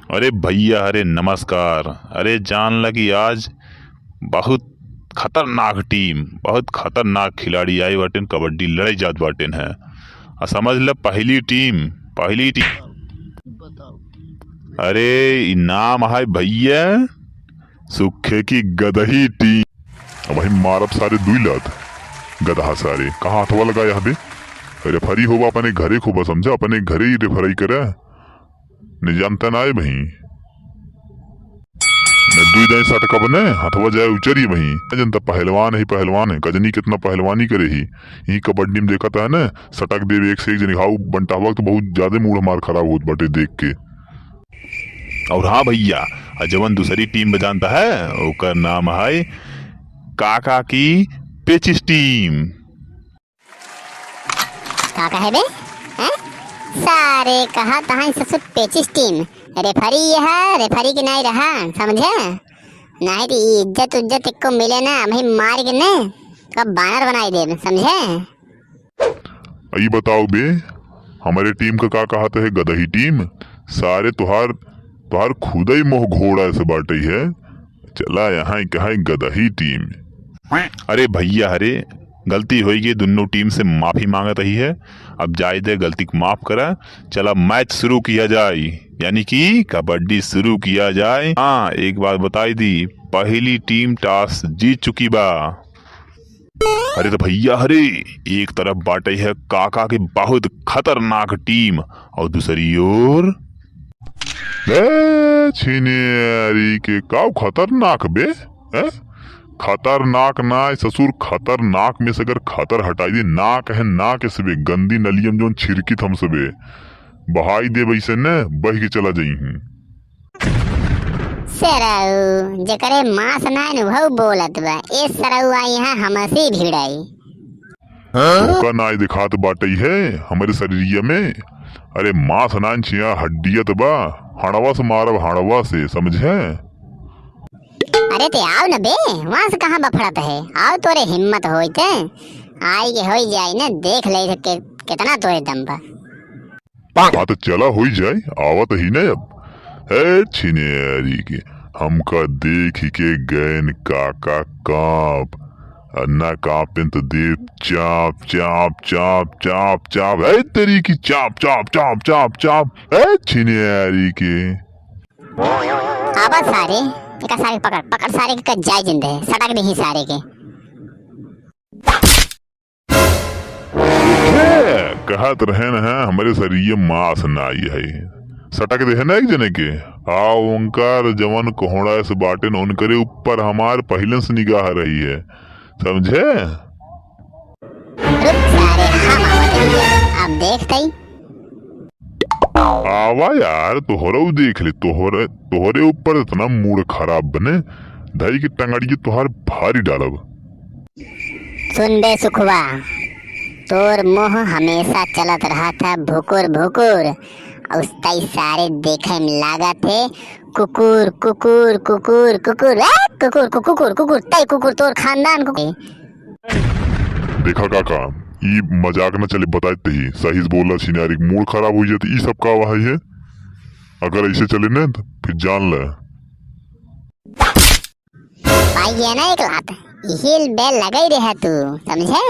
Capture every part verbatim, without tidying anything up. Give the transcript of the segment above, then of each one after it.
अरे भइया, अरे नमस्कार। अरे जान ल कि आज बहुत खतरनाक टीम, बहुत खतरनाक खिलाड़ी आए बाटेन, कबड्डी लड़ाई जात बाटेन है। आ समझ ल, पहली टीम, पहली टीम। अरे ई नाम है भइया, सुखे की गदही टीम। अब भाई मारब सारे दुई लात, गदहा सारे। कहाँ हथवा लगा यहाँ पे? रेफरी होबा अपने घरे खोबा, समझा? अपने घरे ही रेफरी करे। नहीं जानता ना है भाई। मैं दुई दाई सटकब ने, हथवा जाए उचरी भाई। जनता पहलवान है, पहलवान है। गजनी कितना पहलवानी करे ही। यही कबड्डी में देखत है ना, सटक देवे एक से एक जने। हाउ बंटावा तो बहुत ज्यादा मूड हमार खराब होत बाटे देख के। और हाँ भइया, आ जवन दूसरी टीम बजानता है, ओकर नाम है काका की पेचिस टीम। का कहे बे? हैं? सारे कहा तहां ससुर पेचिस टीम। रेफरी ये है, रेफरी के नहीं रहा, समझे? नहीं तो ई इज्जत उज्जत एको मिले ना, अभी मार के ने, तो बानर बनाई दे, समझे? ई बताओ बे, हमारे टीम का का कहत है गदही टीम? सारे तोहार, तोहार खुदई मोह घोड़ा से बाटे है। चला यहाँ कहाँ गदही टीम। अरे भइया, अरे गलती होई गई, दुन्नो टीम से माफी मांगत ही है। अब जाए दे, गलती को माफ करा। चला मैच शुरू किया जाए, यानी कि कबड्डी शुरू किया जाए। हाँ, एक बात बताई दी, पहली टीम टॉस जीत चुकी बा। अरे तो भइया, अरे एक तरफ बाटे है काका के बहुत खतरनाक टीम और दूसरी ओर ए छिनियारी के काऊ खतरनाक बे, हैं? खतरनाक ना है ससुर, खतरनाक में से अगर खतर हटाई दे, नाक है नाक से बे, गंदी नलियम जोन छिरकित हम सबे बहाई दे वैसे न बह के चला जाई हूँ। सरऊ, जेकरे मांस नाय न उहऊ बोलत बा। ए सरऊ आई यहाँ हमसी भिड़ाई। धोखा नाय दिखात बाटई है हमरे शरीरिया में। अरे मांस नाय छिया हड्डिया त बा। हड़वा से मारब हड़वा से, समझे? अरे ते आओ न बे, वहाँ से कहाँ बफड़त है? आओ तोरे हिम्मत होई ते। आई के होई जाई न, देख ले के, कितना तोरे दम बा। हाँ तो चला होई जाए, आवत ही न अब। ए छिनेरी के, हमका देख के गैन काका कांप, आ ना कांपेन तो देव चाप, चाप, चाप, चाप, चाप, ए तेरी की चाप, चाप, चाप, चाप, चाप, ए छिनेरी के। आवा सारे, एका सारे पकड़, पकड़ सारे के कच जाए जिंदे, सटक देही सारे के। देखे, कहत रहे न है, हमरे शरीर मांस नाई है। सटक देहे ना एक जने के। आ उनकर जवन कोहड़ा से बाटेन, उनकरे ऊपर हमार पहिलन से निगाह रही है। समझे? रुक सारे, हम आवत हई। अब देख तई। आवा यार, तोहरऊ देख ले, तोहरे, तोहरे ऊपर इतना मूड खराब बने, धई के टंगड़िए तोहार फारी डालब। सुन बे सुखवा, तोर मुंह हमेशा चलत रहत है भुकुर भुकुर, उस्तई सारे देखे में लागत है कुकुर, कुकुर, कुकुर, कुकुर, ए, कुकुर, कु-, कुकुर, कुकुर, तई कुकुर, तोर खानदान कुकुर। देखा काका, ई मजाक न चले, बताइत ही, सही से बोला छिनारी, मूड खराब हो जात, ई सब का वही है। अगर ऐसे चले न, तो फिर जान ले। भाई, ये ना एक लात, हिल बेल लगाई रहे तू, समझे?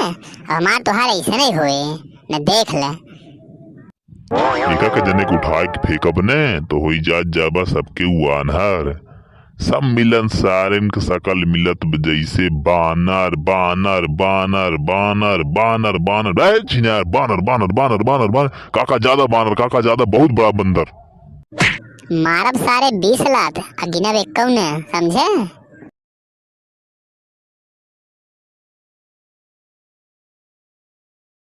हमार तोहार ऐसे नहीं होए, न देख ले। एका के जने के उठाए के फेंकब ने, तो होई जात जाबा सबके उ आन्हर। सब मिलन सारेन के सकल मिलत ब जैसे बानर, बानर, बानर, बानर, बानर, बानर। ए छिनार, बानर, बानर, बानर, बानर। काका ज्यादा बानर, काका ज्यादा, बहुत बड़ा बंदर। मारब सारे बीस लात, आ गिनब एक्कौ ने, समझे?